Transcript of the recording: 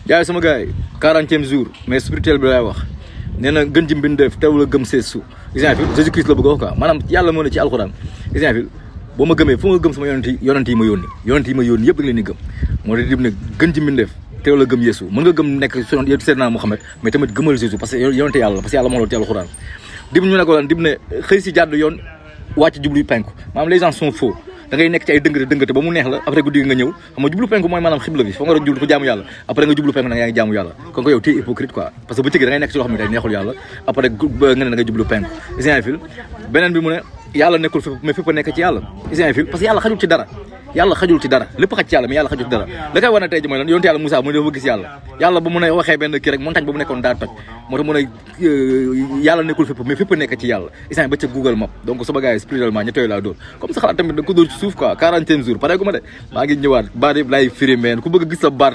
jaay sama gars yi 40e jour mais spirituel bi laay wax nee na gën ji mbindeef teewul a gëm seesu exemple Jésus Christ la bëgg a wax quoi maanaam yàlla moo ne ci alxuraan exemple boo ma gëmee fu nga gëm sama yonent yi ma yónni yëpp da nga leen di gëm moo tax dim ne gën ji mbindeef teewul a gëm Yeesu mën nga gëm nekk Seydina Muhammad mais tamit gëmal Jésus parce que yonente yàlla parce que yàlla moo loolu ci alxuraan dim ñu ne ko lan dim ne xëy si jàdd yoon wàcc jublu penku maanaam les gens sont faux da ngay nekk ci ay dëngate ba mu neex la après guddi nga ñëw xam nga jublu penku mooy maanaam xibla bi fa nga doon jublu fa jaamu yàlla après nga jublu penku nag yaa ngi jaamu yàlla kon ko yow t'es hypocrite quoi parce que bu tëgg da ngay nekk ci loo xam ne day neexul yàlla après nga ne da ngay jublu penku isinfil beneen bi mu ne yàlla nekkul fépp mais fépp a nekk ci yàlla isinfil parce que yàlla xajul ci dara yàlla xajul ci dara lépp xaj ci yàlla mais yàlla xajul ci dara la koy war na tey ji mooy lan yonte yàlla Moussa mu ne dafa gis yàlla ba mu ne waxee benn kii rek montagne ba mu nekkoon daa toj moo tax mu ne yàlla nekkul fépp mais fépp nekk ci yàlla isaan ba ca Google Map donc sama gars yi spirituellement ñettooyu laa dóor comme sa xalaat tamit da ko dóor ci suuf quoi 40e jour pare gu ma de maa ngi ñëwaat baat yëpp laay firi meen ku bëgg gis sa baat